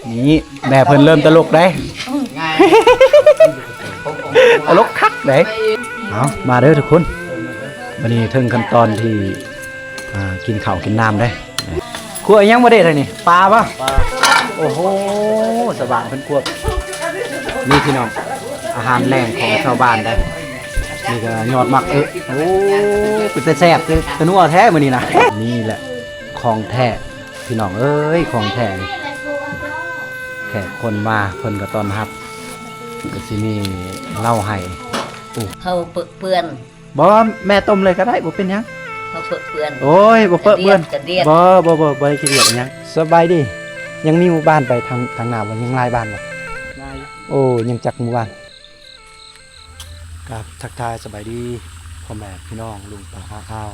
ນີ້ແມ່ເພິ່ນເລີ່ມຕະຫຼົກໄດ໋ ຕະຫຼົກຄັກໄດ໋. ເອົາ ມາເດີທຸກຄົນ ບັດນີ້ເຖິງຂັ້ນຕອນທີ່ ອ່າ ກິນເຂົ້າກິນນ້ຳໄດ໋. ຄົວຫຍັງບໍ່ເດ້ທາງນີ້ ປາບໍ່? ໂອ້ໂຫ ສະບາຍເພິ່ນຄົວ. ນີ້ພີ່ນ້ອງ ອາຫານແລງຂອງຊາວບ້ານໄດ໋. ນີ້ກໍຍອດໝາກເອະ ໂອ້ ເປັນຕາແຊບເດ້ ຕານົວແທ້ມື້ນີ້ນະ. ນີ້ແຫຼະຂອງແທ້ ພີ່ນ້ອງເອີຍ ຂອງແທ້ນີ້ ແຂກຄົນມາເພິ່ນກໍຕ້ອນຮັບ ກໍຊິມີເຫຼົ້າໃຫ້. ໂອ້ ເຮົາເປິເປື້ອນ ບໍ່ ແມ່ຕົ້ມເລີຍກໍໄດ້ ບໍ່ເປັນຫຍັງ ເຮົາເປິເປື້ອນ. ໂອ້ຍ ບໍ່ເປິເປື້ອນ ບໍ່ ບໍ່ ບໍ່ ບໍ່ໄດ້ຂີ້ດຽດຫຍັງ. ສະບາຍດີ ຍັງມີໝູ່ບ້ານໄປທາງ ທາງໜ້າບໍ່? ຍັງຫຼາຍບ້ານບໍ່? ຫຼາຍ ໂອ້ ຍັງຈັກໝູ່ບ້ານ. ກາບທັກທາຍສະບາຍດີພໍ່ແມ່ພີ່ນ້ອງ ລຸງປ້າອາອາວ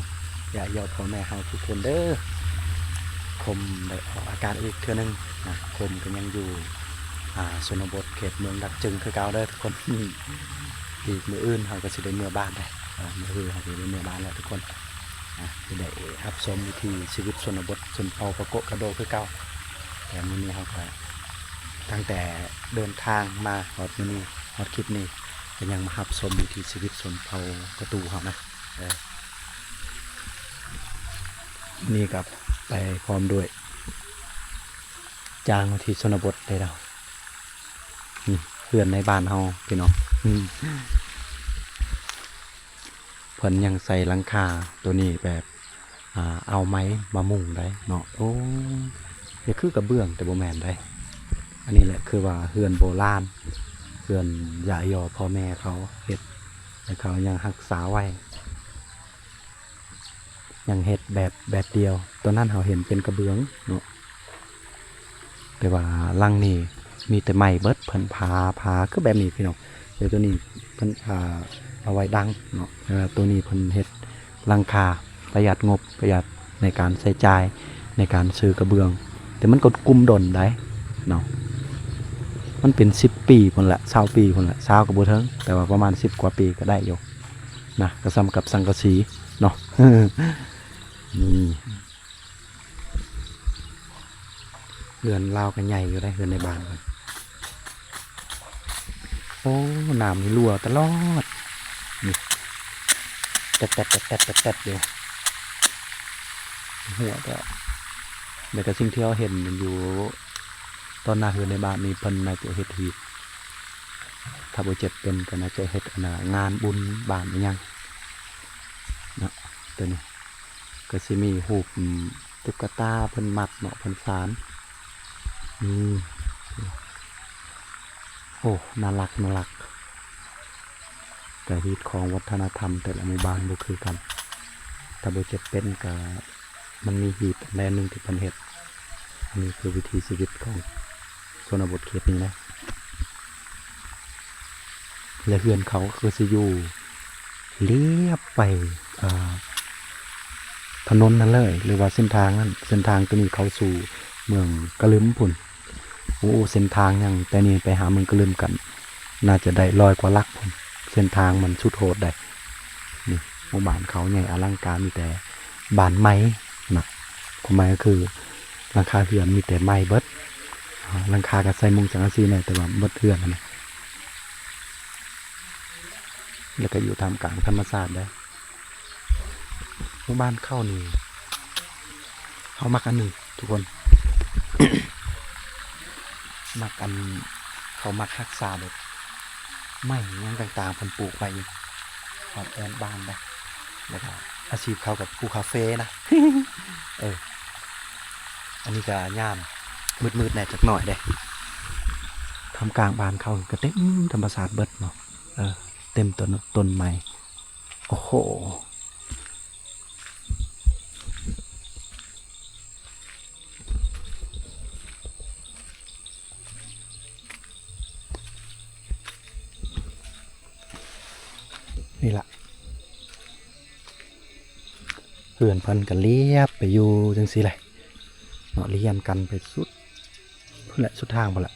ຍາດໂຍມພໍ່ແມ່ເຮົາທຸກຄົນເດີ. ຄົມໄດ້ອອກອາກາດອີກເທື່ອໜຶ່ງນະ ຄົມກໍຍັງຢູ່ ອ່າ ຊົນນະບົດເຂດເມືອງດາກຈຶງຄືເກົ່າເດີທຸກຄົນ. ອີກມື້ອື່ນເຮົາກໍຊິໄດ້ເມືອບ້ານໄດ໋ ເອີ ມື້ຮືເຮົາຊິໄດ້ເມືອບ້ານແລ້ວທຸກຄົນ. ອ່າ ຊິໄດ້ຮັບຊົມວິຖີຊີວິດຊົນນະບົດຊົນເຜົ່າປາໂກະກະໂດຄືເກົ່າ. ແຕ່ມື້ນີ້ເຮົາກໍ ຕັ້ງແຕ່ເດີນທາງມາຮອດມື້ນີ້ ຮອດຄລິບນີ້ ກໍຍັງມາຮັບຊົມວິຖີຊີວິດຊົນເຜົ່າກະຕູເຮົານະ. ເອີ ນີ້ກໍໄປພ້ອມດ້ວຍ ຈ້າງທີ່ຊົນນະບົດເດ້ເນາະ. ນີ້ເຮືອນໃນບ້ານເຮົາພີ່ນ້ອງ ເພິ່ນຍັງໃສ່ຫຼັງຄາໂຕນີ້ແບບ ອ່າ ເອົາໄມ້ມາມຸງໄດ໋ເນາະ. ໂອ້ ຢາກຄືກະເບື້ອງ ແຕ່ບໍ່ແມ່ນໄດ໋. ອັນນີ້ແຫຼະຄືວ່າເຮືອນໂບລານ ເຮືອນຍາດໂຍມພໍ່ແມ່ເຂົາເຮັດ ແລະ ເຂົາຍັງຮັກສາໄວ້ ຍັງເຮັດແບບ ແບບດຽວ. ຕອນນັ້ນເຮົາເຫັນເປັນກະເບື້ອງເນາະ ແຕ່ວ່າຫຼັງນີ້ມີແຕ່ໄມ້ເບິດ ເພິ່ນຜາ ຜາຄືແບບນີ້ພີ່ນ້ອງ. ແຕ່ໂຕນີ້ເພິ່ນ ອ່າ ເອົາໄວ້ດັງເນາະ ແຕ່ວ່າໂຕນີ້ເພິ່ນເຮັດຫຼັງຄາ ປະຢັດງົບ ປະຢັດໃນການໃຊ້ຈ່າຍ ໃນການຊື້ກະເບື້ອງ. ແຕ່ມັນກໍກຸມດົນໄດ໋ເນາະ ມັນເປັນສິບປີພຸ້ນແຫຼະ ຊາວປີພຸ້ນແຫຼະ ຊາວກໍບໍ່ເຖິງ ແຕ່ວ່າປະມານສິບກວ່າປີກໍໄດ້ຢູ່ນະ ກໍສ່ຳກັບສັງກະສີເນາະ. ນີ້ ເຮືອນລາວກໍໃຫຍ່ຢູ່ເດ້ ເຮືອນໃນບ້ານເພິ່ນ. ໂອ້ ນ້ຳນີ້ຮົ່ວຕະຫຼອດ ນີ້ ແຕັດໆໆໆໆ ຢູ່ ຮົ່ວຕະຫຼອດ. ແລ້ວກໍສິ່ງທີ່ເຮົາເຫັນຢູ່ຕໍ່ໜ້າເຮືອນໃນບ້ານນີ້ ເພິ່ນໜ້າຈະເຮັດຮີດ ຖ້າບໍ່ເຈັບເປັນກໍໜ້າຈະເຮັດ ອັນນ່າ ງານບຸນບ້ານອີ່ຫຍັງເນາະ. ໂຕນີ້ກໍຊິມີຮູບ ອືມ ຕຸກກະຕາເພິ່ນມັດເນາະ ເພິ່ນສານ. ອືມ ໂອ້ ໜ້າລັກ ໜ້າລັກ. ກະຮີດຄອງວັດທະນະທຳແຕ່ລະໝູ່ບ້ານບໍ່ຄືກັນ. ຖ້າບໍ່ເຈັບເປັນກະ ມັນມີຮີດອັນໃດອັນໜຶ່ງທີ່ເພິ່ນເຮັດ. ອັນນີ້ຄືວິຖີຊີວິດຂອງຊົນນະບົດເຂດນີ້ນະ. ແລະ ເຮືອນເຂົາກໍຄືຊິຢູ່ລຽບໄປ ອ່າ ຖະໜົນນັ້ນເລີຍ ຫຼືວ່າເສັ້ນທາງນັ້ນ. ເສັ້ນທາງໂຕນີ້ເຂົ້າສູ່ເມືອງກະລຶມພຸ້ນ. ໂອ້ ເສັ້ນທາງຫຍັງແຕ່ນີ້ໄປຫາເມືອງກະລຶມກັນ ໜ້າຈະໄດ້ຮ້ອຍກວ່າຫຼັກພຸ້ນ. ເສັ້ນທາງມັນສຸດໂຫດໃດ໋. ນີ້ ໝູ່ບ້ານເຂົາໃຫຍ່ອະລັງການ ມີແຕ່ບານໄມ້ນະ. ຄວາມໝາຍກໍຄືຫຼັງຄາເຮືອນມີແຕ່ໄມ້ເບິດ. ອ່າ ຫຼັງຄາກໍໃສ່ມຸງສັງກະສີແດ່ ແຕ່ວ່າເບິດເຮືອນຫັ້ນນະ. ແລ້ວກໍຢູ່ທ່າມກາງທຳມະຊາດໄດ໋. ໝູ່ບ້ານເຂົານີ້ ເຮົາມັກອັນໜຶ່ງທຸກຄົນ ມັກອັນ ເຂົາມັກຮັກສາແບບໄມ້ຫຍັງຕ່າງໆ ເພິ່ນປູກໄວ້ຢູ່ຮອບແອມບ້ານນະ. ແລ້ວກໍອາຊີບເຂົາກໍປູກກາເຟນະ. ເອີ ອັນນີ້ກໍຍາມມືດໆແດ່ຈັກໜ້ອຍເດ້. ທ່າມກາງບ້ານເຂົາກໍເຕັມທຳມະຊາດເບິດເນາະ. ເອີ ເຕັມຕົ້ນ ຕົ້ນໄມ້. ໂອ້ໂຫ ນີ້ລະ ເຮືອນເພິ່ນກໍລຽບໄປຢູ່ຈັ່ງຊີ້ແຫຼະເນາະ ລຽນກັນໄປສຸດ ພຸ້ນແຫຼະ ສຸດທາງພຸ້ນແຫຼະ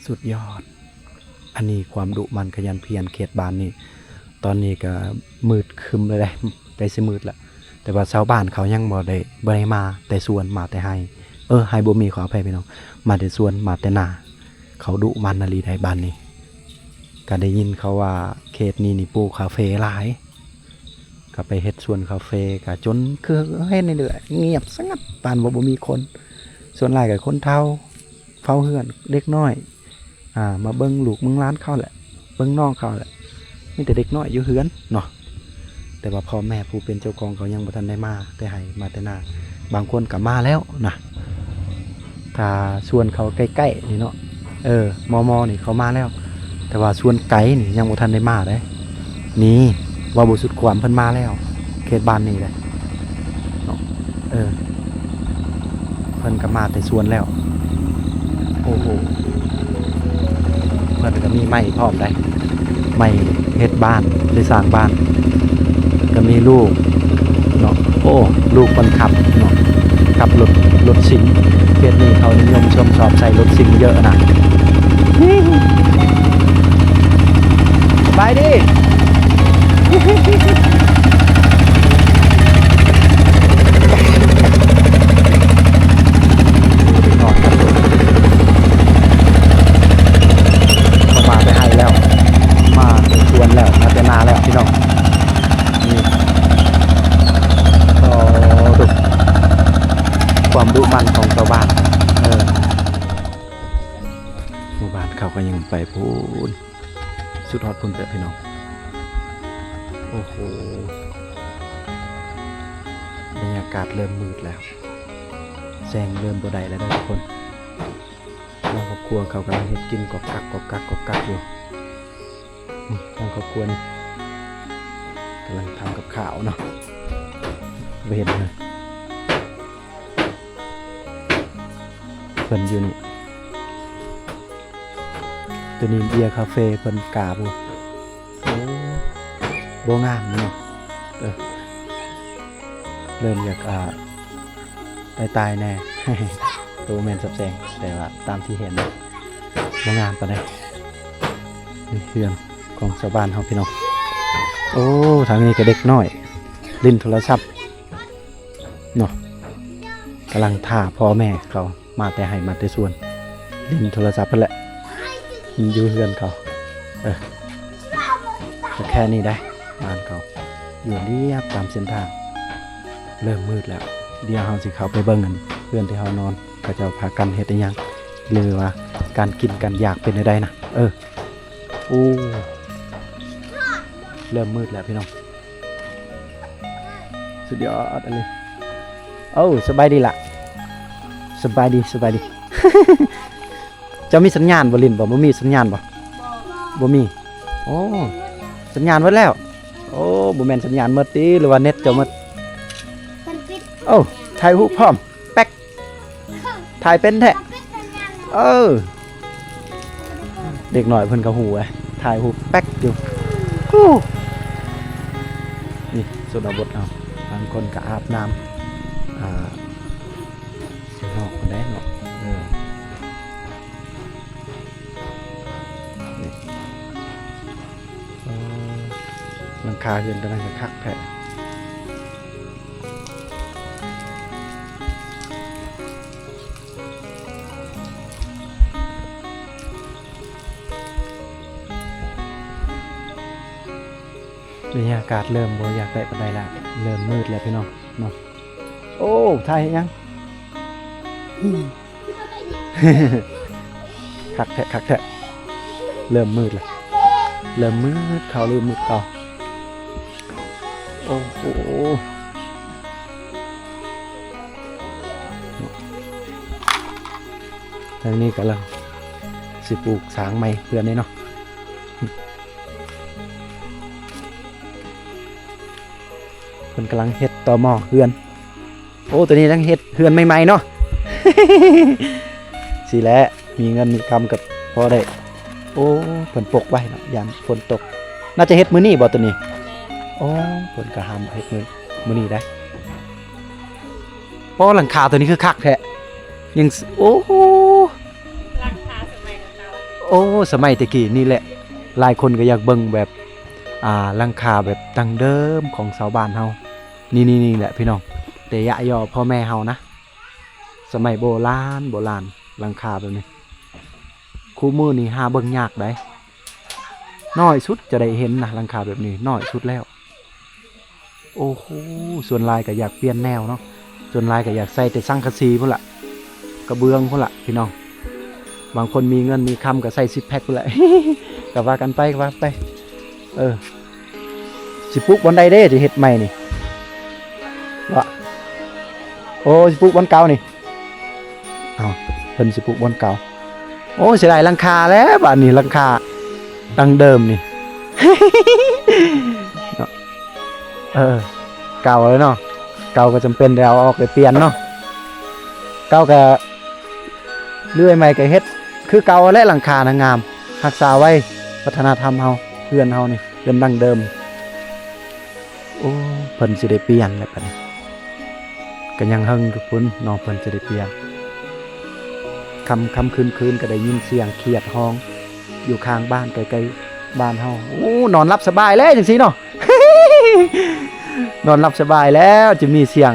ສຸດຍອດ. ອັນນີ້ຄວາມດຸໝັ່ນຂະຫຍັນພຽນເຂດບ້ານນີ້. ຕອນນີ້ກໍມືດຄຶ້ມແລ້ວເດ້ ໃກ້ຊິມືດລະ. ແຕ່ວ່າຊາວບ້ານເຂົາຍັງບໍ່ໄດ້ ບໍ່ໄດ້ມາແຕ່ສວນ ມາແຕ່ໄຮ່ ເອີ ໄຮ່ບໍ່ມີ ຂໍອະໄພພີ່ນ້ອງ ມາແຕ່ສວນ ມາແຕ່ນາ. ເຂົາດຸໝັ່ນອີ່ຫຼີໃດ໋ບ້ານນີ້. ກະໄດ້ຍິນເຂົາວ່າເຂດນີ້ນີ້ປູກກາເຟຫຼາຍ ກະໄປເຮັດສວນກາເຟ ກະຈົນຄືເຫັນນີ້ແຫຼະ ງຽບສະຫງັດ ປານວ່າບໍ່ມີຄົນ. ສ່ວນຫຼາຍກະຄົນເຖົ້າເຝົ້າເຮືອນ ເດັກນ້ອຍ ອ່າ ມາເບິ່ງລູກເບິ່ງຫຼານເຂົາແຫຼະ ເບິ່ງນ້ອງເຂົາແຫຼະ ມີແຕ່ເດັກນ້ອຍຢູ່ເຮືອນເນາະ. ແຕ່ວ່າພໍ່ແມ່ຜູ້ເປັນເຈົ້າຂອງເຂົາຍັງບໍ່ທັນໄດ້ມາແຕ່ໄຮ່ມາແຕ່ນາ ບາງຄົນກະມາແລ້ວນະ. ຖ້າສວນເຂົາໃກ້ໆນີ້ເນາະ ເອີ ມໍ່ໆນີ້ເຂົາມາແລ້ວ ແຕ່ວ່າສວນໄກນີ້ຍັງບໍ່ທັນໄດ້ມາເດ້. ນີ້ ເວົ້າບໍ່ສຸດຄວາມ ເພິ່ນມາແລ້ວ ເຂດບ້ານນີ້ເດ້ເນາະ. ເອີ ເພິ່ນກະມາແຕ່ສວນແລ້ວ. ໂອ້ໂຫ ເພິ່ນກະມີໄມ້ພ້ອມໃດ໋ ໄມ້ເຮັດບ້ານ ໄດ້ສ້າງບ້ານ ກະມີລູກເນາະ. ໂອ້ ລູກເພິ່ນຂັບເນາະ ຂັບລົດ ລົດຊິງ. ເຂດນີ້ເຂົານິຍົມຊົມຊອບໃສ່ລົດຊິງເຍີະນະ. ສະບາຍດີ. ເຂົ້າມາແຕ່ໄຮ່ແລ້ວ ມາແຕ່ສວນແລ້ວ ມາແຕ່ນາແລ້ວພີ່ນ້ອງ. ນີ້ ໂອ້ ຄວາມດຸໝັ່ນຂອງຊາວບ້ານ. ເອີ ໝູ່ບ້ານເຂົາກະຍັງໄປພຸ້ນ ສຸດຮອດພຸ້ນເດີພີ່ນ້ອງ. ໂອ້ໂຫ ບັນຍາກາດເລີ່ມມືດແລ້ວ ແສງເລີ່ມບໍ່ໄດ້ແລ້ວເດີທຸກຄົນ. ທາງຄອບຄົວເຂົາກຳລັງເຮັດກິນກອກກັກ ກອກກັກ ກອກກັກຢູ່. ນີ້ທາງຄອບຄົວນີ້ກຳລັງທຳກັບຂ້າວເນາະ ບໍ່ເຫັນເລີຍ. ເພິ່ນຢູ່ນີ້ ໂຕນີ້ເບຍຄາເຟເພິ່ນກາພຸ້ນ. ໂອ້ ບໍ່ງາມເນາະ. ເອີ ເລີ່ມຢາກ ອ່າ ຕາຍໆແດ່ ໂຕແມ່ນສັບແສງ ແຕ່ວ່າຕາມທີ່ເຫັນບໍ່ງາມປານໃດ. ນີ້ເຮືອນຂອງຊາວບ້ານເຮົາພີ່ນ້ອງ. ໂອ້ ທາງນີ້ກະເດັກນ້ອຍຫຼິ້ນໂທລະສັບເນາະ ກຳລັງຖ້າພໍ່ແມ່ເຂົາ ມາແຕ່ໄຮ່ມາແຕ່ສວນ ຫຼິ້ນໂທລະສັບຫັ້ນແຫຼະ ຢູ່ເຮືອນເຂົາ. ເອີ ກະແຄ່ນີ້ໄດ໋ ບ້ານເຂົາຢູ່ລຽບຕາມເສັ້ນທາງ. ເລີ່ມມືດແລ້ວ ດຽວເຮົາຊິເຂົ້າໄປເບິ່ງອັນເຮືອນທີ່ເຮົານອນ ເຂົາເຈົ້າພາກັນເຮັດອີ່ຫຍັງ ຫຼືວ່າການກິນການຢາກເປັນແນວໃດນະ. ເອີ ໂອ້ ເລີ່ມມືດແລ້ວພີ່ນ້ອງ. ສຸດຍອດອີ່ຫຼີ. ໂອ້ ສະບາຍດີລະ ສະບາຍດີ ສະບາຍດີ. ເຈົ້າມີສັນຍານບໍ່ ລິນບໍ່ ບໍ່ມີສັນຍານບໍ່? ບໍ່ ບໍ່ມີ. ໂອ້ ສັນຍານໝົດແລ້ວ. ໂອ້ ບໍ່ແມ່ນສັນຍານໝົດຕິ ຫຼືວ່າເນັດເຈົ້າໝົດ? ເພິ່ນປິດ. ໂອ້ ຖ່າຍຮູບພ້ອມ ແປັກ ຖ່າຍເປັນແທ້. ເອີ ເດັກນ້ອຍເພິ່ນກະຮູ້ເວີຍ ຖ່າຍຮູບແປັກຢູ່. ໂອ້ ນີ້ຊົນນະບົດເຮົາ ບາງຄົນກະອາບນ້ຳ ອ່າ ຢູ່ນອກພຸ້ນໃດ໋ເນາະ. ເອີ ນີ້ ເອີ ຫຼັງຄາເຮືອນໂຕນັ້ນກະຄັກແທ້. ບັນຍາກາດເລີ່ມບໍ່ຢາກໄດ້ປານໃດລະ ເລີ່ມມືດແລ້ວພີ່ນ້ອງເນາະ. ໂອ້ ຖ່າຍເຮັດຫຍັງ? ຄັກແທ້ ຄັກແທ້. ເລີ່ມມືດລະ ເລີ່ມມືດເຂົ້າ ເລີ່ມມືດເຂົ້າ. ໂອ້ໂຫ ທາງນີ້ກຳລັງຊິປູກສ້າງໃໝ່ເຮືອນນີ້ເນາະ. ເພິ່ນກຳລັງເຮັດຕໍ່ໝໍ້ເຮືອນ. ໂອ້ ໂຕນີ້ກຳລັງເຮັດເຮືອນໃໝ່ໆເນາະ. ຊີ້ແຫຼະ ມີເງິນມີຄຳກະພໍໄດ້. ໂອ້ ເພິ່ນປົກໄວ້ເນາະ ຢ້ານຝົນຕົກ. ໜ້າຈະເຮັດມື້ນີ້ບໍ່ໂຕນີ້? ແມ່ນ. ໂອ້ ເພິ່ນກະຫ້າມເຮັດມື້ ມື້ນີ້ໄດ໋. ປ້ອ ຫຼັງຄາໂຕນີ້ຄືຄັກແທ້ ຍັງ ໂອ້ໂຫ ຫຼັງຄາສະໄໝເກົ່າ. ໂອ້ ສະໄໝແຕ່ກີ້ນີ້ແຫຼະ ຫຼາຍຄົນກະຢາກເບິ່ງແບບ ອ່າ ຫຼັງຄາແບບດັ້ງເດີມຂອງຊາວບ້ານເຮົາ. ນີ້ໆ ນີ້ແຫຼະພີ່ນ້ອງ ແຕ່ຢະຍໍ່ພໍ່ແມ່ເຮົານະ ສະໄໝໂບລານ ໂບລານ ຫຼັງຄາແບບນີ້ ຄູ່ມື້ນີ້ຫາເບິ່ງຍາກໃດ໋ ນ້ອຍສຸດຈະໄດ້ເຫັນນະ ຫຼັງຄາແບບນີ້ນ້ອຍສຸດແລ້ວ. ໂອ້ໂຫ ສ່ວນຫຼາຍກໍຢາກປ່ຽນແນວເນາະ ສ່ວນຫຼາຍກໍຢາກໃສ່ແຕ່ສັງກະສີພຸ້ນລະ ກະເບື້ອງພຸ້ນລະພີ່ນ້ອງ. ບາງຄົນມີເງິນມີຄຳກໍໃສ່ຊິກແພັກພຸ້ນແຫຼະ ກໍວ່າກັນໄປ ກໍວ່າໄປ. ເອີ ຊິປຸກບ່ອນໃດເດ້ ຊິເຮັດໃໝ່ນີ້ ວະ? ໂອ້ ຊິປຸກບ່ອນເກົ່ານີ້. ເອົ້າ ເພິ່ນຊິປຸກບ່ອນເກົ່າ. ໂອ້ ເສຍດາຍຫຼັງຄາແລ້ວບາດນີ້ ຫຼັງຄາດັ້ງເດີມນີ້ ເອີ ເກົ່າແລ້ວເນາະ ເກົ່າກໍຈຳເປັນໄດ້ເອົາອອກໄດ້ປ່ຽນເນາະ. ເກົ່າກໍເລື່ອຍໃໝ່ກໍເຮັດຄືເກົ່າແຫຼະ ຫຼັງຄານະງາມ ຮັກສາໄວ້ວັດທະນະທຳເຮົາ ເຮືອນເຮົານີ້ ເຮືອນດັ້ງເດີມ. ໂອ້ ເພິ່ນຊິໄດ້ປ່ຽນແລ້ວບາດນີ້ ກໍຍັງເຫິງຢູ່ພຸ້ນເນາະ ເພິ່ນຊິໄດ້ປ່ຽນ. ຄ່ຳໆຄືນໆ ກໍໄດ້ຍິນສຽງຂຽດຮ້ອງຢູ່ຂ້າງບ້ານ ໃກ້ໆບ້ານເຮົາ. ໂອ້ ນອນຫຼັບສະບາຍແລ້ວຈັ່ງຊີ້ເນາະ ນອນຫຼັບສະບາຍແລ້ວ ຈະມີສຽງ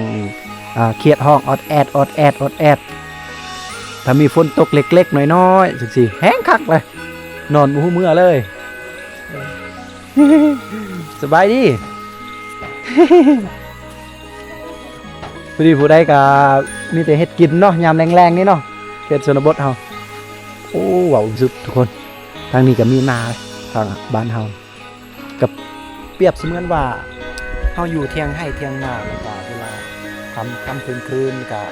ອ່າ ຂຽດຮ້ອງອອດແອດ ອອດແອດ ອອດແອດ. ຖ້າມີຝົນຕົກເລັກໆນ້ອຍໆ ຈັ່ງຊີ້ແຮງຄັກເລີຍ ນອນບໍ່ຮູ້ເມື່ອເລີຍ. ສະບາຍດີ ພໍດີຜູ້ໃດກໍມີແຕ່ເຮັດກິນເນາະ ຍາມແລງໆນີ້ເນາະ ເຂດຊົນນະບົດເຮົາ. ໂອ້ ເວົ້າສຸດທຸກຄົນ ທາງນີ້ກໍມີນາ ທາງບ້ານເຮົາ ກໍປຽບສະເໝືອນວ່າເຮົາຢູ່ທ່ຽງໄຮ່ທ່ຽງນາ ແລ້ວກໍເວລາຄ່ຳໆຄືນໆ ແລ້ວກໍ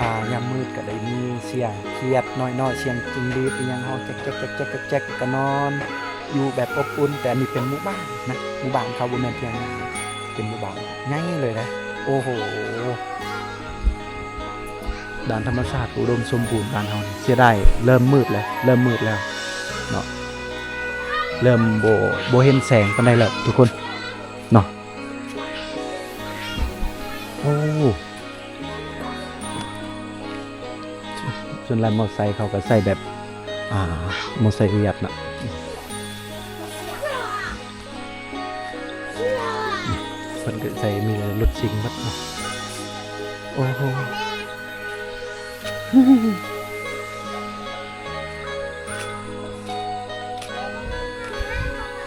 ອ່າ ຍາມມືດກໍໄດ້ຍິນສຽງຂຽດນ້ອຍໆ ສຽງຈິງຫຼີດອີ່ຫຍັງຮ້ອງແຈກໆໆໆ ກໍນອນ ຢູ່ແບບອົບອຸ່ນ. ແຕ່ອັນນີ້ເປັນໝູ່ບ້ານນະ ໝູ່ບ້ານເຂົາ ບໍ່ແມ່ນທ່ຽງນາ ເປັນໝູ່ບ້ານໃຫຍ່ເລີຍນະ. ໂອ້ໂຫ ດ້ານທຳມະຊາດອຸດົມສົມບູນບ້ານເຮົານີ້ ເສຍດາຍເລີ່ມມືດແລ້ວ ເລີ່ມມືດແລ້ວເນາະ ເລີ່ມບໍ່ ບໍ່ເຫັນແສງປານໃດແລ້ວທຸກຄົນເນາະ. ໂອ້ ສ່ວນຫຼາຍມໍໄຊເຂົາກໍໃສ່ແບບ ອ່າ ມໍໄຊຫວຽດນະ ເພິ່ນກໍໃສ່ມີແຕ່ລົດຊິງໝົດເນາະ. ໂອ້ໂຫ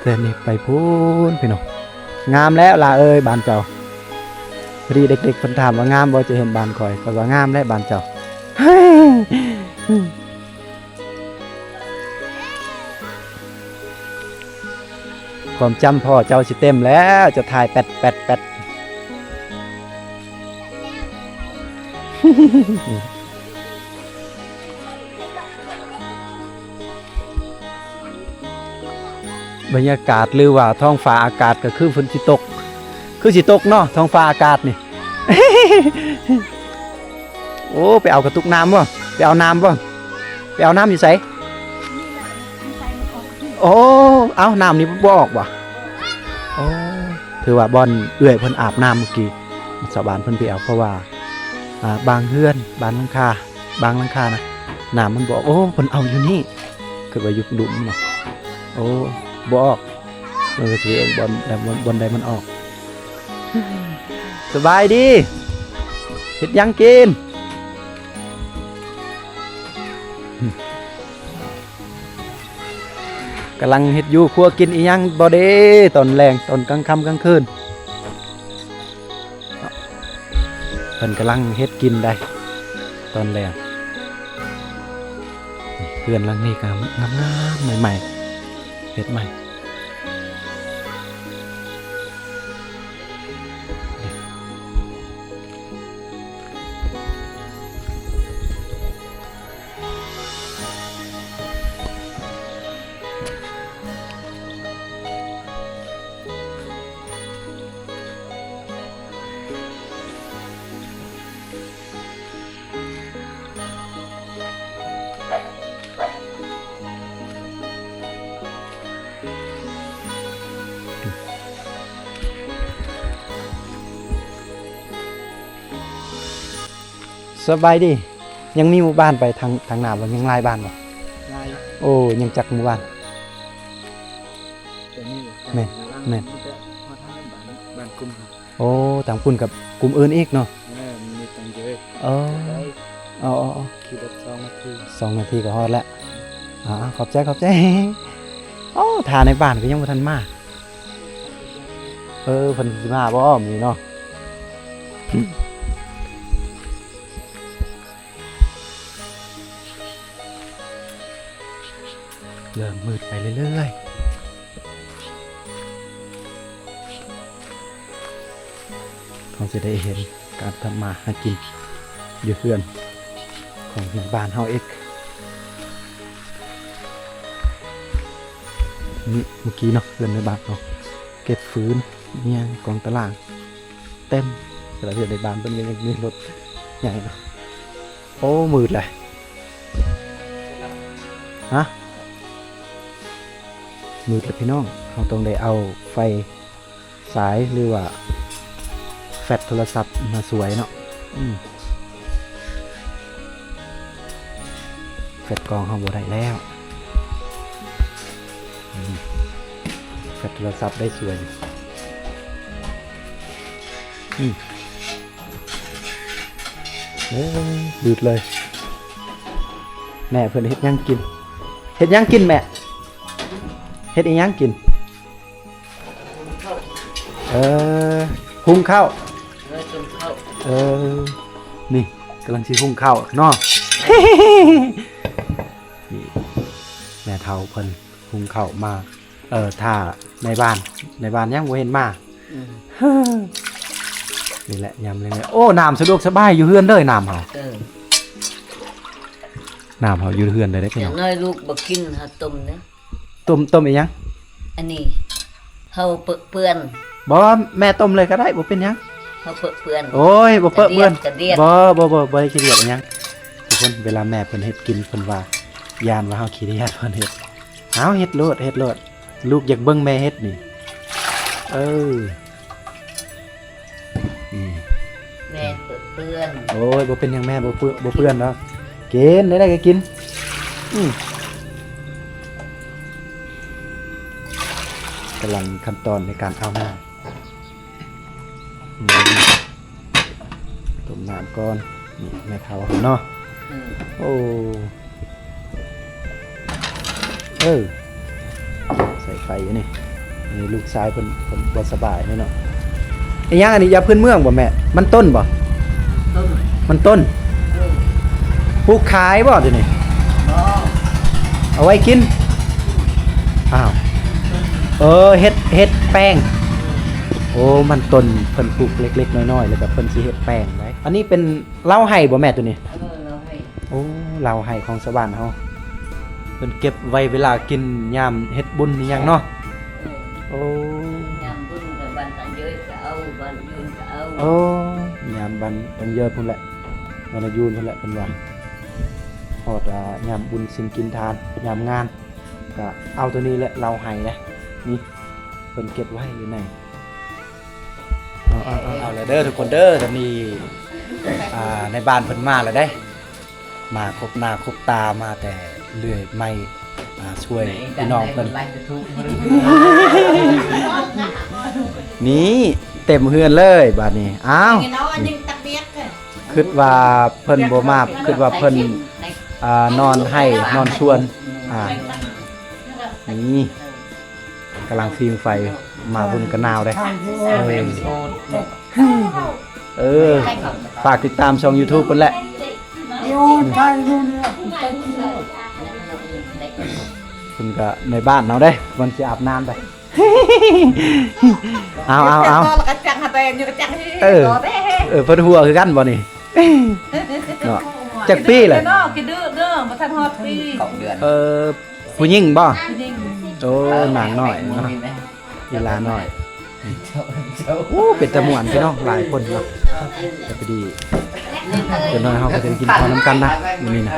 ແຕ່ນີ້ໄປພຸ້ນພີ່ນ້ອງ ງາມແລ້ວຫຼ້າເອີຍບ້ານເຈົ້າ. ພໍດີເດັກໆເພິ່ນຖາມວ່າ ງາມບໍ່ ຈະເຫັນບ້ານຂ້ອຍ ຂ້ອຍວ່າ ງາມແລ້ວບ້ານເຈົ້າ. ຄວາມຈຳພໍ່ເຈົ້າຊິເຕັມແລ້ວ ຈະຖ່າຍແປັດໆໆ. ບັນຍາກາດ ຫຼືວ່າທ້ອງຟ້າອາກາດກໍຄືຝົນຊິຕົກ ຄືຊິຕົກເນາະ ທ້ອງຟ້າອາກາດນີ້. ໂອ້ ໄປເອົາກະຕຸກນ້ຳບໍ່? ໄປເອົານ້ຳບໍ່? ໄປເອົານ້ຳຢູ່ໃສ? ໂອ້ ເອົ້າ ນ້ຳນີ້ບໍ່ອອກບໍ່? ໂອ້ ຖືວ່າບ່ອນເອື້ອຍເພິ່ນອາບນ້ຳມື້ກີ້ ຊາວບ້ານເພິ່ນໄປເອົາ ເພາະວ່າ ອ່າ ບາງເຮືອນ ບາງຫຼັງຄາ ບາງຫຼັງຄານະ ນ້ຳມັນບໍ່ອອກ. ໂອ້ ເພິ່ນເອົາຢູ່ນີ້ ຄືວ່າຢູ່ລຸ່ມເນາະ. ໂອ້ ບໍ່ອອກ ເພິ່ນກໍຊິເບິ່ງບ່ອນ ບ່ອນ ບ່ອນໃດມັນອອກ. ສະບາຍດີ ເຮັດຫຍັງກິນ? ກຳລັງເຮັດຢູ່ຄົວກິນອີ່ຫຍັງບໍ່ເດ້ ຕອນແລງ ຕອນກາງຄ່ຳກາງຄືນ. ເພິ່ນກຳລັງເຮັດກິນໄດ໋ຕອນແລງ. ເຮືອນຫຼັງນີ້ກໍງາມໆ ໃໝ່ໆ ເຮັດໃໝ່. ສະບາຍດີ. ຍັງມີໝູ່ບ້ານໄປທາງ ທາງໜ້າບໍ່? ຍັງຫຼາຍບ້ານບໍ່? ຫຼາຍ. ໂອ້ ຍັງຈັກໝູ່ບ້ານ? ແມ່ນ ແມ່ນ. ບ້ານ ບ້ານກຸ່ມ. ໂອ້ ທາງພຸ້ນກັບກຸ່ມອື່ນອີກເນາະ. ແມ່ນ ມີຕັ້ງເຍອະ. ເອີ ໄດ້ ເອົາໆໆ ຂີ່ລົດສອງນາທີ ສອງນາທີກໍຮອດແລ້ວ. ອ່າ ຂອບໃຈ ຂອບໃຈ. ໂອ້ ຖ້າໃນບ້ານກໍຍັງບໍ່ທັນມາ. ເອີ ເພິ່ນຊິມາບໍ່ມື້ນີ້ເນາະ? ເລີ່ມມືດໄປເລື້ອຍໆ. ເຮົາຈະໄດ້ເຫັນການທຳມາຫາກິນຢູ່ເຮືອນຂອງແມ່ບ້ານເຮົາອີກ. ນີ້ເມື່ອກີ້ເນາະ ເຮືອນແມ່ບ້ານເຮົາເກັບຟືນອີ່ຫຍັງກອງຕາລາງເຕັມ. ແຕ່ລະເຮືອນໃນບ້ານເພິ່ນກໍຍັງມີລົດໃຫຍ່ເນາະ. ໂອ້ ມືດແລ້ວ ຮະ ມືດແລ້ວພີ່ນ້ອງ. ເຮົາຕ້ອງໄດ້ເອົາໄຟສາຍ ຫຼືວ່າແຟດໂທລະສັບມາຊ່ວຍເນາະ. ອືມ ແຟດກ້ອງເຮົາບໍ່ໄດ້ແລ້ວ. ອືມ ແຟດໂທລະສັບໄດ້ຊ່ວຍ. ອືມ ເອີ ບືດເລີຍ. ແມ່ເພິ່ນເຮັດຫຍັງກິນ? ເຮັດຫຍັງກິນແມ່? ເຮັດອີ່ຫຍັງກິນ? ເອີ ຫຸງເຂົ້າ. ເອີ ຫຸງເຂົ້າ. ເອີ ນີ້ກຳລັງຊິຫຸງເຂົ້າເນາະ. ນີ້ແມ່ເຖົ້າເພິ່ນຫຸງເຂົ້າມາ ເອີ ຖ້າໃນບ້ານ ໃນບ້ານຍັງບໍ່ເຫັນມາ. ອືມ ນີ້ແຫຼະຍາມແລງ. ໂອ້ ນ້ຳສະດວກສະບາຍຢູ່ເຮືອນເດີ ນ້ຳເຮົາ. ເອີ ນ້ຳເຮົາຢູ່ເຮືອນເດີເດ້ພີ່ນ້ອງ. ຢ່າງໜ້ອຍລູກບໍ່ກິນ ເຮົາຕົ້ມເດີ. ຕົ້ມ ຕົ້ມອີ່ຫຍັງ? ອັນນີ້ເຮົາເປິເປື້ອນ. ບໍ່ ແມ່ຕົ້ມເລີຍກໍໄດ້ ບໍ່ເປັນຫຍັງ. ເຮົາເປິເປື້ອນ. ໂອ້ຍ ບໍ່ເປິເປື້ອນ. ບໍ່ ບໍ່ ບໍ່ ບໍ່ໄດ້ຂີ້ດຽດອີ່ຫຍັງ. ທຸກຄົນ ເວລາແມ່ເພິ່ນເຮັດກິນ ເພິ່ນວ່າຢ້ານວ່າເຮົາຂີ້ດຽດ ເພິ່ນເຮັດ. ເອົາ ເຮັດໂລດ ເຮັດໂລດ. ລູກຢາກເບິ່ງແມ່ເຮັດນີ້. ເອີ ອືມ ແມ່ເປິເປື້ອນ. ໂອ້ຍ ບໍ່ເປັນຫຍັງແມ່ ບໍ່ເປື້ອນ ບໍ່ເປື້ອນດອກ. ກິນ ໄດ້ ໄດ້ກໍກິນ. ອືມ ກຳລັງຂັ້ນຕອນໃນການເອົານ້ຳ. ອືມ ຕົ້ມນ້ຳກ່ອນ. ນີ້ແມ່ເຖົ້າເຮົາເນາະ. ອືມ ໂອ້ ເອີ ໃສ່ໄຟຢູ່ນີ້. ອັນນີ້ລູກຊາຍເພິ່ນ ເພິ່ນບໍ່ສະບາຍແນ່ເນາະ. ອີຫຍັງອັນນີ້? ຢາພື້ນເມືອງບໍ່ແມ່? ມັນຕົ້ນບໍ່? ມັນຕົ້ນ. ເອີ ປູກຂາຍບໍ່ດຽວນີ້? ບໍ່ ເອົາໄວ້ກິນ. ອ້າວ ເອີ ເຮັດ ເຮັດແປ້ງ. ໂອ້ ມັນຕົ້ນເພິ່ນປູກເລັກໆນ້ອຍໆ ແລ້ວກໍເພິ່ນຊິເຮັດແປ້ງໄດ້. ອັນນີ້ເປັນເລົ້າໄຮ່ບໍ່ແມ່ໂຕນີ້? ເອີ ເລົ້າໄຮ່. ໂອ້ ເລົ້າໄຮ່ຂອງຊາວບ້ານເຮົາ ເພິ່ນເກັບໄວ້ເວລາກິນຍາມເຮັດບຸນອີ່ຫຍັງເນາະ. ເອີ ໂອ້ ຍາມບຸນກໍບ້ານຕັງເຢີຍກໍເອົາ ບ້ານຢູນກໍເອົາ. ໂອ້ ຍາມບ້ານຕັງເຢີຍພຸ້ນແຫຼະ ບ້ານນາຢູນພຸ້ນແຫຼະ ເພິ່ນວ່າ. ຮອດ ອ່າ ຍາມບຸນສິນກິນທານ ຍາມງານ ກະເອົາໂຕນີ້ແຫຼະ ເລົ້າໄຮ່ນະ. ນີ້ເພິ່ນເກັບໄວ້ຢູ່ໃນ ເອົາ ເອົາ ເອົາ ເອົາລະເດີທຸກຄົນເດີ. ຕອນນີ້ ອ່າ ໃນບ້ານເພິ່ນມາແລ້ວເດ້ ມາຄົບໜ້າຄົບຕາ ມາແຕ່ເລື່ອຍໄມ້ ອ່າ ຊ່ວຍພີ່ນ້ອງເພິ່ນ. ນີ້ເຕັມເຮືອນເລີຍບາດນີ້. ອ້າວ ຄິດວ່າເພິ່ນບໍ່ມາ ຄິດວ່າເພິ່ນ ອ່າ ນອນໄຮ່ນອນສວນ. ອ່າ ນີ້ກຳລັງຟິງໄຟ ມາເບິ່ງກະໜາວເດ້. ເອີ ເອີ ຝາກຕິດຕາມຊ່ອງຢູທູບເພິ່ນແຫຼະ. ເພິ່ນກະໃນບ້ານເຮົາເດ້ ມັນຊິອາບນ້ຳໄດ. ເອົາ ເອົາ ເອົາ ເອີ ເອີ ເພິ່ນຫົວຄືກັນບໍ່ນີ້ເນາະ? ຈັກປີແຫຼະ? ເນາະ ກິນດື້ເດີ ບໍ່ທັນຮອດປີ. ເອີ ຜູ້ຍິງບໍ່? ຜູ້ຍິງ. ໂອ້ ນາງນ້ອຍເນາະ ອີຫຼານ້ອຍ. ໂອ້ ເປັນຕາມ່ວນພີ່ນ້ອງ ຫຼາຍຄົນເນາະ. ແຕ່ພໍດີ ເປັນໜ້ອຍເຮົາກໍຈະໄດ້ກິນເຂົ້ານຳກັນນະ ມື້ນີ້ນະ. ຮ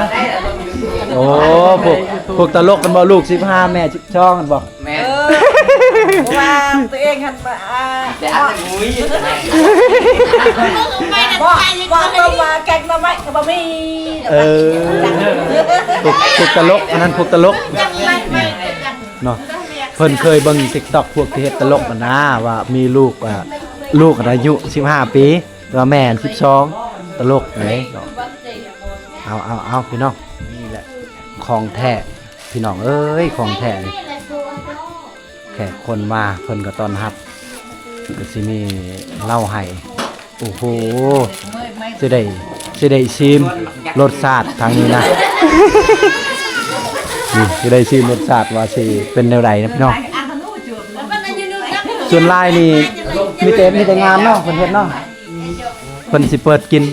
ະ? ໂອ້ ພວກ ພວກຕະຫຼົກກັນບໍ່? ລູກສິບຫ້າ ແມ່ສິບສອງ ກັນບໍ່? ແມ່ນ. ເອີ ວ່າຕົວເອງຫັ້ນ ອ່າ ແຕ່ອັນນັ້ນ ບໍ່ ບໍ່ ບໍ່ ວ່າແກງໜໍ່ໄມ້ກໍບໍ່ມີ. ເອີ ພວກ ພວກຕະຫຼົກ ອັນນັ້ນພວກຕະຫຼົກເນາະ. ເພິ່ນເຄີຍເບິ່ງຕິກຕັອກພວກທີ່ເຮັດຕະຫຼົກຫັ້ນນາ ວ່າມີລູກ ອ່າ ລູກຫັ້ນອາຍຸສິບຫ້າປີ ແຕ່ວ່າແມ່ສິບສອງ ຕະຫຼົກເດ້ເນາະ. ເອົາ ເອົາ ເອົາ ພີ່ນ້ອງ ນີ້ແຫຼະຂອງແທ້ ພີ່ນ້ອງເອີຍ ຂອງແທ້ນີ້. ແຂກຄົນມາເພິ່ນກໍຕ້ອນຮັບ ກໍຊິມີເຫຼົ້າໄຮ່. ໂອ້ໂຫ ຊິໄດ້ ຊິໄດ້ຊີມລົດຊາດທາງນີ້ນະ ນີ້ ຊິໄດ້ຊີມລົດຊາດວ່າຊິເປັນແນວໃດນະພີ່ນ້ອງ. ສ່ວນຫຼາຍນີ້ມີແຕ່ ມີແຕ່ງານເນາະ ເພິ່ນເຮັດເນາະ ເພິ່ນຊິເປີດກິນ.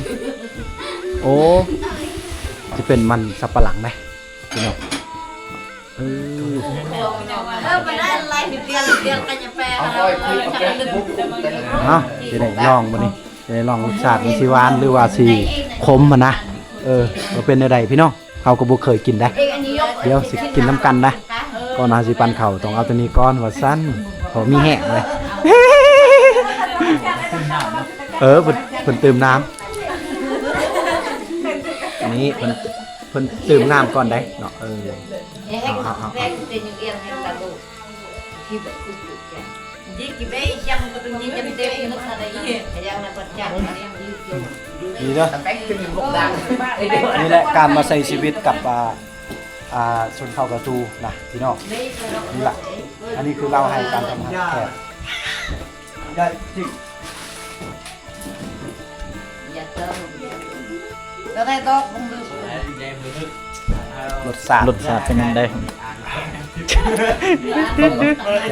ໂອ້ ຊິເປັນມັນສັບປະຫຼັງເດ້ພີ່ນ້ອງ. ເອີ ເອີ ບໍ່ໄດ້ລາຍເດືອນ ເດືອນກໍຈະແປ ເອົາ ຊິໄດ້ລອງມື້ນີ້ ຊິໄດ້ລອງລົດຊາດ ມັນຊິຫວານ ຫຼືວ່າຊິຂົມຫັ້ນນະ. ເອີ ວ່າເປັນແນວໃດພີ່ນ້ອງ ເຮົາກໍບໍ່ເຄີຍກິນໄດ໋. ດຽວຊິກິນນຳກັນນະ ກ່ອນເຮົາຊິປັ້ນເຂົ້າ ຕ້ອງເອົາໂຕນີ້ກ່ອນວ່າຊັ້ນ ພໍມີແຮງເລີຍ. ເອີ ເພິ່ນ ເພິ່ນຕື່ມນ້ຳ ນີ້ ເພິ່ນ ເພິ່ນຕື່ມນ້ຳກ່ອນໄດ໋ເນາະ. ເອີ ນີ້ເດີ ນີ້ແຫຼະການມາໃຊ້ຊີວິດກັບ ອ່າ ອ່າ ຊົນເຜົ່າກະຕູນະພີ່ນ້ອງ. ນີ້ລະ ອັນນີ້ຄືເລົ່າໃຫ້ການຕ້ອນຮັບແຂກ. ລົດຊາດ ລົດຊາດເປັນຈັ່ງໃດ? ຢ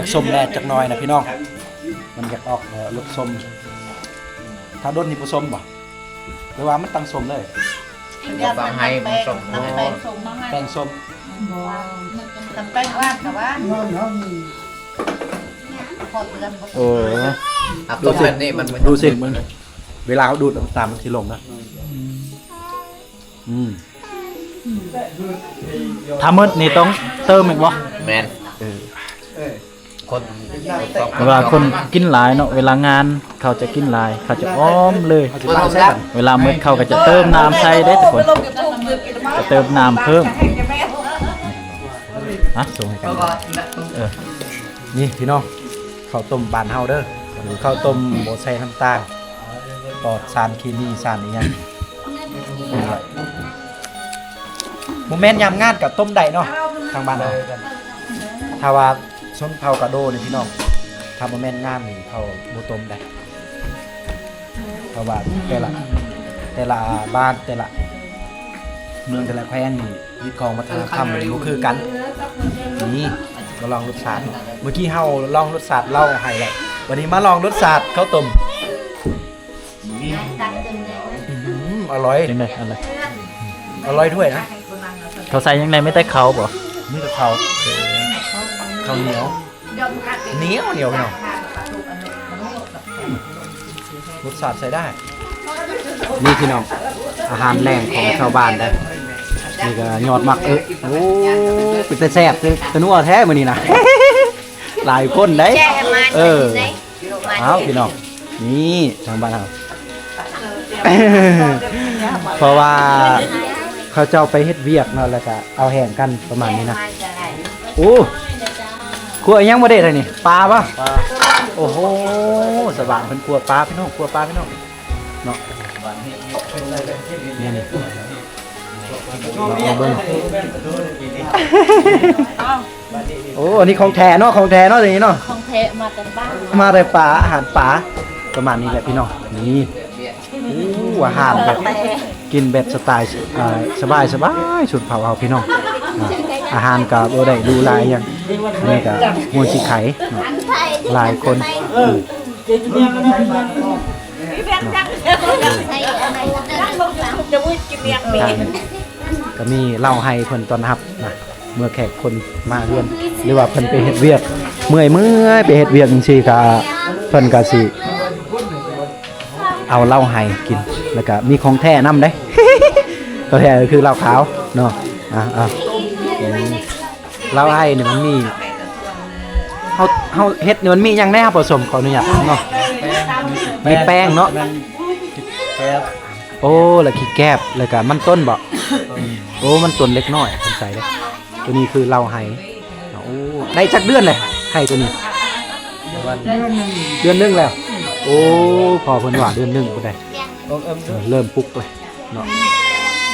າກສົ້ມແດ່ຈັກໜ້ອຍນະພີ່ນ້ອງ ມັນຢາກອອກ ເອີ ລົດສົ້ມ. ຖ້າດົນນີ້ບໍ່ສົ້ມບໍ່ ຫຼືວ່າມັນຕັ້ງສົ້ມເລີຍ? ເອົາໄປໃຫ້ມັນສົ້ມ ນ້ຳແປ້ງສົ້ມມາໃຫ້ ແປ້ງສົ້ມ ບໍ່ ນ້ຳແປ້ງຫວານກະຫວານ. ໂອ້ ອັບຕົ້ນແບບນີ້ມັນ ດູຊິ ເວລາເຮົາດູດນ້ຳຕານມັນຊິລົງນະ. ອືມ ຖ້າໝົດນີ້ຕ້ອງເຕີມອີກບໍ່? ແມ່ນ ເອີ ຄົນ ເວລາຄົນກິນຫຼາຍເນາະ ເວລາງານເຂົາຈະກິນຫຼາຍ ເຂົາຈະອ້ອມເລີຍ. ເວລາໝົດເຂົາກໍຈະເຕີມນ້ຳໃສ່ເດ້ທຸກຄົນ ຈະເຕີມນ້ຳເພີ່ມ. ຮະ ສົ່ງໃຫ້ກັນ ເອີ ນີ້ພີ່ນ້ອງ ເຂົ້າຕົ້ມບ້ານເຮົາເດີ ເຂົ້າຕົ້ມບໍ່ໃສ່ນ້ຳຕານ ປອດສານເຄມີ ສານອີ່ຫຍັງ. ບໍ່ແມ່ນຍາມງານກໍຕົ້ມໄດ້ເນາະ ທາງບ້ານເຮົາ. ຖ້າວ່າຊົນເຜົ່າກະໂດນີ້ພີ່ນ້ອງ ຖ້າບໍ່ແມ່ນງານນີ້ເຂົາບໍ່ຕົ້ມໄດ້ ເພາະວ່າແຕ່ລະ ແຕ່ລະບ້ານ ແຕ່ລະເມືອງ ແຕ່ລະແຂວງນີ້ ຮີດຄອງວັດທະນະທຳມັນບໍ່ຄືກັນ. ນີ້ ມາລອງລົດຊາດ ເມື່ອກີ້ເຮົາລອງລົດຊາດເຫຼົ້າໄຮ່ແລ້ວ ບັດນີ້ມາລອງລົດຊາດເຂົ້າຕົ້ມ. ອືມ ອະລ່ອຍ ຈັ່ງໃດ? ອະລ່ອຍ ອະລ່ອຍດ້ວຍນະ. ເຂົາໃສ່ຫຍັງແດ່? ມີແຕ່ເຂົ້າບໍ່? ມີແຕ່ເຂົ້າ ເຂົ້າໜຽວ ໜຽວໆ ພີ່ນ້ອງ. ລົດຊາດໃຊ້ໄດ້. ນີ້ພີ່ນ້ອງ ອາຫານແລງຂອງຊາວບ້ານເດ້. ນີ້ກໍຍອດໝາກເອິກ. ໂອ້ ເປັນຕາແຊບ ເປັນຕານົວແທ້ມື້ນີ້ນະ. ຫຼາຍຄົນເດ້. ເອີ ເອົາ ພີ່ນ້ອງ ນີ້ທາງບ້ານເຮົາ ເພາະວ່າເຂົາເຈົ້າໄປເຮັດວຽກເນາະ ແລ້ວກະເອົາແຮງກັນປະມານນີ້ນະ. ໂອ້ ຂົ້ວອີ່ຫຍັງບໍ່ເດ້ທາງນີ້? ປາບໍ່? ປາ. ໂອ້ໂຫ ຊາວບ້ານເພິ່ນຂົ້ວປາພີ່ນ້ອງ ຂົ້ວປາພີ່ນ້ອງເນາະ. ນີ້ໆ ເອົາມາເບິ່ງ. ໂອ້ ອັນນີ້ຂອງແທ້ເນາະ ຂອງແທ້ເນາະ ນີ້ເນາະ ຂອງແທ້ ມາແຕ່ປ່າ ມາແຕ່ປ່າ ອາຫານປ່າ ປະມານນີ້ແຫຼະພີ່ນ້ອງ. ນີ້ ໂອ້ ອາຫານແບບ ກິນແບບສະໄຕ ອ່າ ສະບາຍໆ ຊົນເຜົ່າເຮົາພີ່ນ້ອງ. ອ່າ ອາຫານກໍບໍ່ໄດ້ຫຼູຫຼາອີ່ຫຍັງ ອັນນີ້ກໍມ່ວນຊິໄຂເນາະ ຫຼາຍຄົນ. ກໍມີເຫຼົ້າໄຮ່ເພິ່ນຕ້ອນຮັບນະ ເມື່ອແຂກຄົນມາເຮືອນ ຫຼືວ່າເພິ່ນໄປເຮັດວຽກ ເມື່ອຍໆ ໄປເຮັດວຽກຈັ່ງຊີ້ ກໍເພິ່ນກໍຊິເອົາເຫຼົ້າໄຮ່ກິນ ແລ້ວກໍມີຂອງແທ້ນຳເດ້. ຂອງແທ້ກໍຄືເຫຼົ້າຂາວເນາະ. ອ່າ ເຫຼົ້າໄຮ່ນີ້ມັນມີ ເຮົາ ເຮົາເຮັດນີ້ມັນມີຫຍັງແດ່ ເຮົາປະສົມ? ຂໍອະນຸຍາດເນາະ. ມີແປ້ງເນາະ ແປ້ງ ໂອ້ ແລ້ວຂີ້ແກບ ແລ້ວກະມັນຕົ້ນບໍ? ໂອ້ ມັນຕົ້ນເລັກນ້ອຍ ສົນໃຈເດ້. ໂຕນີ້ຄືເຫຼົ້າໄຮ່. ໂອ້ ໄດ້ຈັກເດືອນແລ້ວ? ໄຂ່ຕົວນີ້ ເດືອນໜຶ່ງ ເດືອນໜຶ່ງແລ້ວ. ໂອ້ ພໍ່ເພິ່ນວ່າເດືອນໜຶ່ງພຸ້ນໃດ ເລີ່ມປຸກເລີຍເນາະ.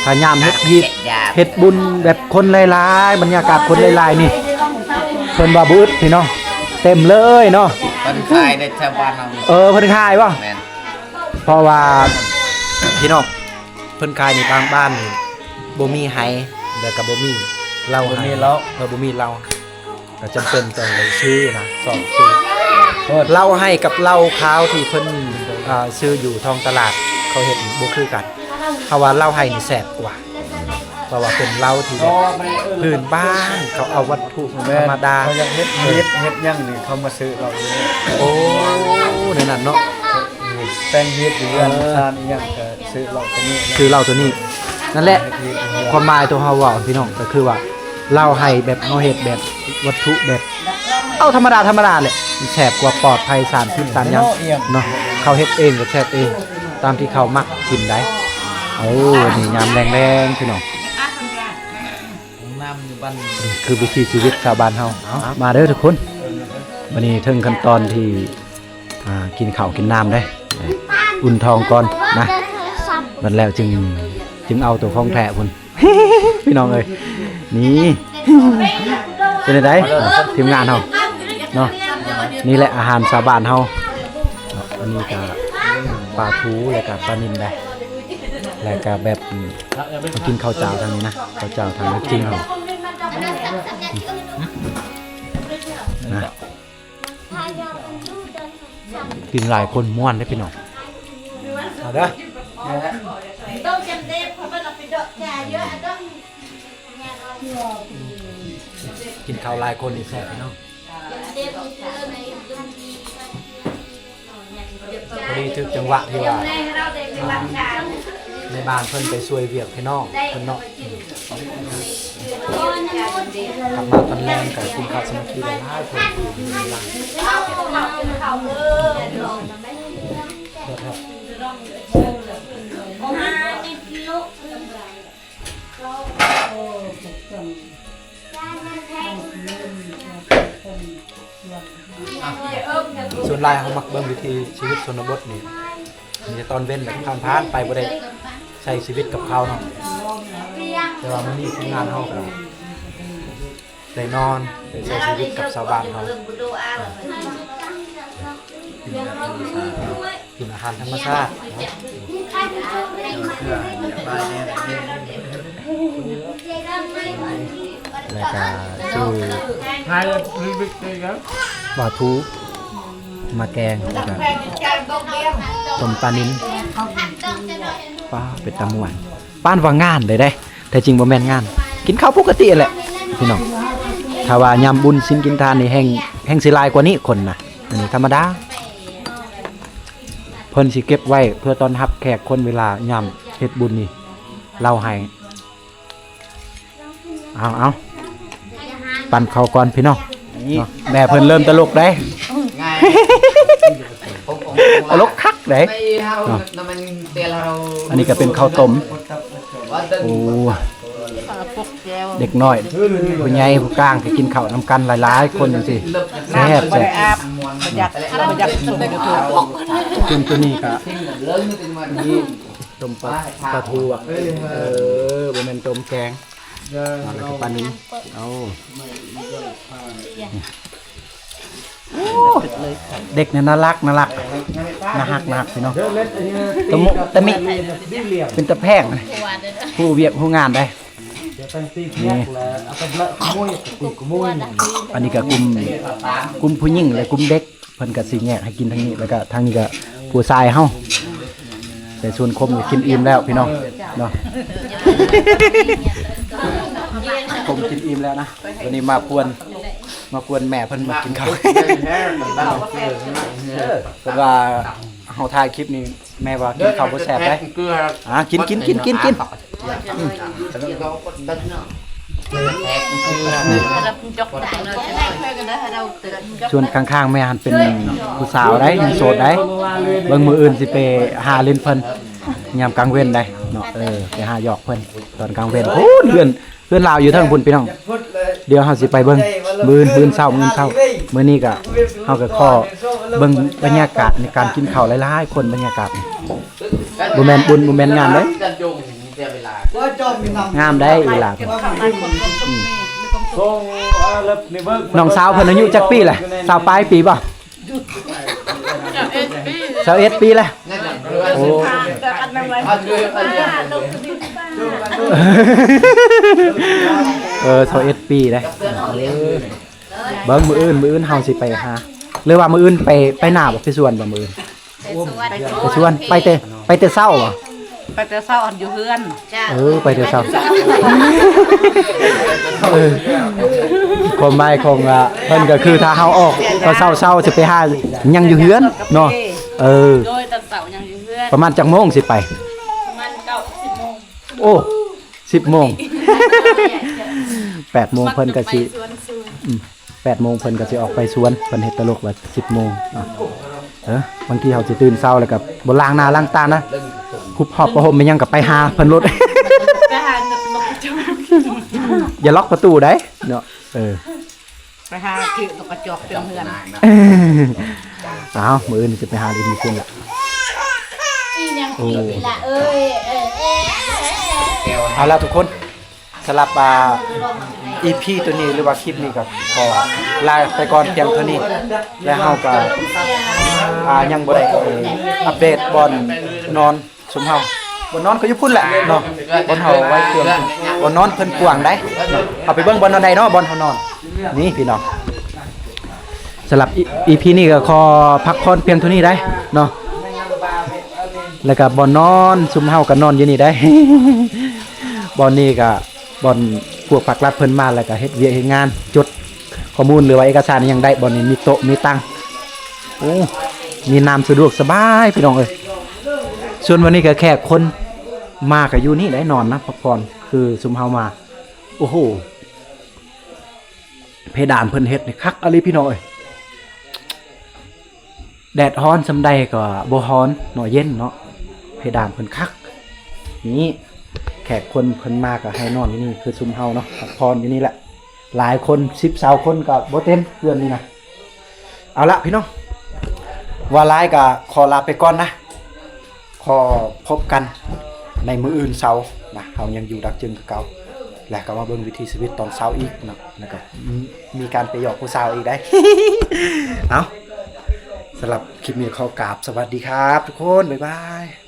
ຖ້າຍາມເຮັດຮີດ ເຮັດບຸນແບບຄົນຫຼາຍໆ ບັນຍາກາດຄົນຫຼາຍໆນີ້ ເພິ່ນວ່າບໍ່ອຶດພີ່ນ້ອງ ເຕັມເລີຍເນາະ. ເພິ່ນຂາຍໃນແຖວບ້ານເຮົານີ້. ເອີ ເພິ່ນຂາຍບໍ່? ແມ່ນ. ເພາະວ່າພີ່ນ້ອງ ເພິ່ນຂາຍໃນບາງບ້ານນີ້ບໍ່ມີໄຮ່ ແລ້ວກໍບໍ່ມີເຫຼົ້າ ບໍ່ມີເຫຼົ້າ ເອີ ບໍ່ມີເຫຼົ້າ ກໍຈຳເປັນຕ້ອງໄດ້ຊື້ນະ ຊອກຊື້ເຫຼົ້າໄຮ່ກັບເຫຼົ້າຂາວທີ່ເພິ່ນ ອ່າ ຊື້ຢູ່ທ້ອງຕະຫຼາດ ເຂົາເຮັດບໍ່ຄືກັນ. ເຮົາວ່າເຫຼົ້າໄຮ່ນີ້ແຊບກວ່າ ເພາະວ່າເປັນເຫຼົ້າທີ່ແບບພື້ນບ້ານ ເຂົາເອົາວັດຖຸທຳມະດາ ເຂົາຢາກເຮັດ ເຮັດ ເຮັດຫຍັງນີ້ ເຂົາມາຊື້ເຫຼົ້າຢູ່ນີ້. ໂອ້ ແນວນັ້ນເນາະ. ແຕ່ງຮີດຢູ່ເຮືອນຊານອີ່ຫຍັງກໍຊື້ເຫຼົ້າຕົວນີ້ ຊື້ເຫຼົ້າຕົວນີ້. ນັ້ນແຫຼະ ຄວາມໝາຍຕົວເຮົາເວົ້າພີ່ນ້ອງ ກໍຄືວ່າເຫຼົ້າໄຮ່ແບບເຮົາເຮັດແບບວັດຖຸແບບເອົາທຳມະດາ ທຳມະດາແຫຼະ ມັນແຊບກວ່າ ປອດໄພສານພິດສານຫຍັງເນາະ. ເຂົາເຮັດເອງກໍແຊບເອງ ຕາມທີ່ເຂົາມັກກິນໄດ໋. ໂອ້ ນີ້ຍາມແລງໆ ພີ່ນ້ອງ ນ້ຳຢູ່ບ້ານ ນີ້ຄືວິຖີຊີວິດຊາວບ້ານເຮົາ. ເອົາ ມາເດີທຸກຄົນ ບັດນີ້ເຖິງຂັ້ນຕອນທີ່ ອ່າ ກິນເຂົ້າກິນນ້ຳເດ້ ອຸ່ນທ້ອງກ່ອນນະ ບັດແລ້ວຈຶ່ງ ຈຶ່ງເອົາຕົວຂອງແທ້ພຸ້ນ ພີ່ນ້ອງເອີຍ. ນີ້ ເປັນໃດ ທີມງານເຮົາເນາະ ນີ້ແຫຼະອາຫານຊາວບ້ານເຮົາເນາະ. ອັນນີ້ກະປາທູ ແລ້ວກະປານິນໄດ໋ ແລ້ວກະແບບ ມາກິນເຂົ້າເຈົ້າທາງນີ້ນະ ເຂົ້າເຈົ້າທາງຈິງເຮົານະ. ກິນຫຼາຍຄົນມ່ວນເດ້ພີ່ນ້ອງ. ເອົາເດີ ກິນເຂົ້າຫຼາຍຄົນນີ້ແຊບເນາະ. ພໍດີຖືກຈັງຫວະທີ່ວ່າ ອ່າ ແມ່ບ້ານເພິ່ນໄປຊ່ວຍວຽກໃຫ້ນ້ອງເພິ່ນເນາະ ກັບມາຕອນແລງກໍກິນເຂົ້າສາມັກຄີຫຼາຍໆຄົນ. ສ່ວນຫຼາຍເຮົາມັກເບິ່ງວິຖີຊີວິດຊົນນະບົດນີ້ ມີແຕ່ຕອນເວັນແລ້ວກໍຜ່ານໆໄປ ບໍ່ໄດ້ໃຊ້ຊີວິດກັບເຂົາເນາະ. ແຕ່ວ່າມື້ນີ້ທີມງານເຮົາກໍໄດ້ນອນ ໄດ້ໃຊ້ຊີວິດກັບຊາວບ້ານເຮົາ ກິນອາຫານທຳມະຊາດເນາະ ແລ້ວກະຊື້ປາທູມາແກງ ແລ້ວກະຕົ້ມປານິນ. ປ້າ ເປັນຕາມ່ວນ ປານວ່າງານເລີຍເດ້ ແທ້ຈິງບໍ່ແມ່ນງານ ກິນເຂົ້າປົກກະຕິແຫຼະພີ່ນ້ອງ. ຖ້າວ່າຍາມບຸນສິນກິນທານນີ້ແຮ່ງ ແຮ່ງຊິຫຼາຍກວ່ານີ້ຄົນນະ. ອັນນີ້ທຳມະດາ ເພິ່ນຊິເກັບໄວ້ເພື່ອຕ້ອນຮັບແຂກຄົນ ເວລາຍາມເຮັດບຸນນີ້ ເລົ່າໃຫ້. ເອົາໆ ປັ້ນເຂົ້າກ່ອນພີ່ນ້ອງ ນີ້ເນາະ ແມ່ເພິ່ນເລີ່ມຕະຫຼົກໄດ໋ ຕະຫຼົກຄັກໄດ໋ເນາະ. ອັນນີ້ກໍເປັນເຂົ້າຕົ້ມ. ໂອ້ ເດັກນ້ອຍ ຜູ້ໃຫຍ່ ຜູ້ກາງ ກໍກິນເຂົ້ານຳກັນຫຼາຍໆຄົນຈັ່ງຊີ້ ແຊບໆ. ບໍ່ຢາກ ບໍ່ຢາກສົ່ງຢູທູບ ກິນຕົວນີ້ກໍມີ ຕົ້ມປາ ປາທູ ເອີ ບໍ່ແມ່ນຕົ້ມແກງ ແລ້ວກໍປານິນ. ໂອ້ ເດັກນີ້ໜ້າຮັກ ໜ້າຮັກ ໜ້າຮັກ ໜ້າຮັກພີ່ນ້ອງ. ຕະມຸຕະມິ ເປັນຕາແພງ ຮູ້ວຽກຮູ້ງານໄດ໋. ນີ້ ອັນນີ້ກໍກຸ່ມ ກຸ່ມຜູ້ຍິງ ແລະ ກຸ່ມເດັກ ເພິ່ນກໍຊິແຍກໃຫ້ກິນທາງນີ້ ແລ້ວກໍທາງນີ້ກໍຜູ້ຊາຍເຮົາ ແຕ່ສ່ວນຄົມກໍກິນອີ່ມແລ້ວພີ່ນ້ອງເນາະ. ຄົມກິນອີ່ມແລ້ວນະ. ວັນນີ້ມາກວນ ມາກວນແມ່ເພິ່ນມາກິນເຂົ້າ ເພິ່ນວ່າເຮົາຖ່າຍຄລິບນີ້ ແມ່ວ່າກິນເຂົ້າບໍ່ແຊບເດ້. ອ່າ ກິນ ກິນ ກິນ ກິນ ກິນ. ສ່ວນຂ້າງໆແມ່ຫັ້ນເປັນຜູ້ສາວໄດ໋ ຍັງໂສດໄດ໋. ເບິ່ງມື້ອື່ນຊິໄປຫາຫຼິ້ນເພິ່ນຍາມກາງເວັນໄດ໋ເນາະ. ເອີ ໄປຫາຢອກເພິ່ນຕອນກາງເວັນພຸ້ນ. ເຮືອນ ເຮືອນລາວຢູ່ເທິງພຸ້ນພີ່ນ້ອງ. ດຽວເຮົາຊິໄປເບິ່ງ ມື້ອື່ນ ມື້ອື່ນເຊົ້າ ມື້ອື່ນເຊົ້າ. ມື້ນີ້ກໍ ເຮົາກໍຂໍເບິ່ງບັນຍາກາດໃນການກິນເຂົ້າຫຼາຍໆຄົນ ບັນຍາກາດນີ້ ບໍ່ແມ່ນບຸນ ບໍ່ແມ່ນງານເດ້ ງາມໄດ໋ອີຫຼ້າເພິ່ນ. ອືມ ນ້ອງສາວເພິ່ນອາຍຸຈັກປີແຫຼະ? ຊາວປາຍປີບໍ່? ຊາວເອັດປີແລ້ວ. ໂອ້ ເອີ ຊາວເອັດປີເດ້. ເອີ ເບິ່ງມື້ອື່ນ ມື້ອື່ນເຮົາຊິໄປຫາ ຫຼືວ່າມື້ອື່ນໄປ ໄປນາບໍ່? ໄປສວນບໍ່ມື້ອື່ນ? ໄປສວນ ໄປແຕ່ ໄປແຕ່ເຊົ້າບໍ່? ໄປແຕ່ເຊົ້າ ອັນຢູ່ເຮືອນ. ເອີ ໄປແຕ່ເຊົ້າ. ເອີ ຄວາມໝາຍຂອງ ອ່າ ເພິ່ນກໍຄື ຖ້າເຮົາອອກຕອນເຊົ້າໆ ຊິໄປຫາຫຍັງຢູ່ເຮືອນເນາະ. ເອີ ໂດຍ ຕອນເຊົ້າຫຍັງຢູ່ເຮືອນ. ປະມານຈັກໂມງຊິໄປ? ປະມານເກົ້າ ສິບໂມງ. ໂອ້ ສິບໂມງ ແປດໂມງເພິ່ນກໍຊິ ອືມ ແປດໂມງເພິ່ນກໍຊິອອກໄປສວນ ເພິ່ນເຮັດຕະຫຼົກວ່າສິບໂມງ. ເອີ ບາງທີເຮົາຊິຕື່ນເຊົ້າແລ້ວກໍບໍ່ລ້າງໜ້າລ້າງຕານະ ຫຸບຫອບຜ້າຫົ່ມແມ່ນຫຍັງກໍໄປຫາເພິ່ນໂລດ ໄປຫາ ຢ່າລັອກປະຕູໄດ໋ເນາະ. ເອີ ໄປຫາຄິ້ວ ແລ້ວກໍຈອກເຕັມເຮືອນ. ອ້າວ ມື້ອື່ນຊິໄປຫາຫຼິ້ນຢູ່ພຸ້ນລະ. ອີຫຍັງ ໂອ້ ອີ່ຫຼ້າເອີຍ ເອີ ເອີ ເອີ ເອີ ເອົາລະທຸກຄົນ ສຳລັບ ອ່າ ອີພີໂຕນີ້ ຫຼືວ່າຄລິບນີ້ກໍຂໍລາໄປກ່ອນພຽງເທົ່ານີ້ ແລະເຮົາກໍ ອ່າ ຍັງບໍ່ໄດ້ອັບເດດບ່ອນນອນ ຊຸມເຮົາ ບ່ອນນອນກໍຢູ່ພຸ້ນແຫຼະເນາະ ບ່ອນເຮົາໄວ້ເຄື່ອງ ບ່ອນນອນເພິ່ນກວ້າງໃດ໋ເນາະ. ເຮົາໄປເບິ່ງບ່ອນນອນໃດເນາະ ບ່ອນເຮົານອນ. ນີ້ພີ່ນ້ອງ ສຳລັບອີ ອີພີນີ້ກໍຂໍພັກຜ່ອນພຽງເທົ່ານີ້ໄດ໋ເນາະ ແລ້ວກໍບ່ອນນອນ ຊຸມເຮົາກໍນອນຢູ່ນີ້ໄດ໋ ບ່ອນນີ້ກໍບ່ອນພວກພາກລັດເພິ່ນມາ ແລ້ວກໍເຮັດວຽກເຮັດງານ ຈົດ ຂໍ້ມູນ ຫຼືວ່າເອກະສານອີ່ຫຍັງໄດ້ ບ່ອນນີ້ມີໂຕະມີຕັ່ງ ໂອ້ ມີນ້ຳສະດວກສະບາຍພີ່ນ້ອງເອີຍ. ສ່ວນວັນນີ້ກໍແຂກຄົນມາກໍຢູ່ນີ້ໄດ໋ ນອນນະ ພັກຜ່ອນ ຄືຊຸມເຮົາມາ. ໂອ້ໂຫ ເພດານເພິ່ນເຮັດນີ້ຄັກອີ່ຫຼີພີ່ນ້ອງເອີຍ. ແດດຮ້ອນສ່ຳໃດກໍບໍ່ຮ້ອນເນາະ ເຢັນເນາະ ເພດານເພິ່ນຄັກ. ນີ້ແຂກຄົນເພິ່ນມາກໍໃຫ້ນອນຢູ່ນີ້ ຄືຊຸມເຮົາເນາະ ພັກຜ່ອນຢູ່ນີ້ແຫຼະ. ຫຼາຍຄົນ ສິບຊາວຄົນກໍບໍ່ເຕັມເຮືອນນີ້ນະ. ເອົາລະພີ່ນ້ອງ ວ່າຫຼາຍກໍຂໍລາໄປກ່ອນນະ. ຂໍພົບກັນໃນມື້ອື່ນເຊົ້ານະ ເຮົາຍັງຢູ່ດັກຈຶງຄືເກົ່າ ແລະກໍມາເບິ່ງວິຖີຊີວິດຕອນເຊົ້າອີກເນາະ ແລ້ວກໍມີ ມີການໄປຫຍອກຜູ້ສາວອີກໄດ໋. ເອົາ ສຳລັບຄລິບນີ້ຂໍກາບສະຫວັດດີຄັບທຸກຄົນ ບາຍບາຍ.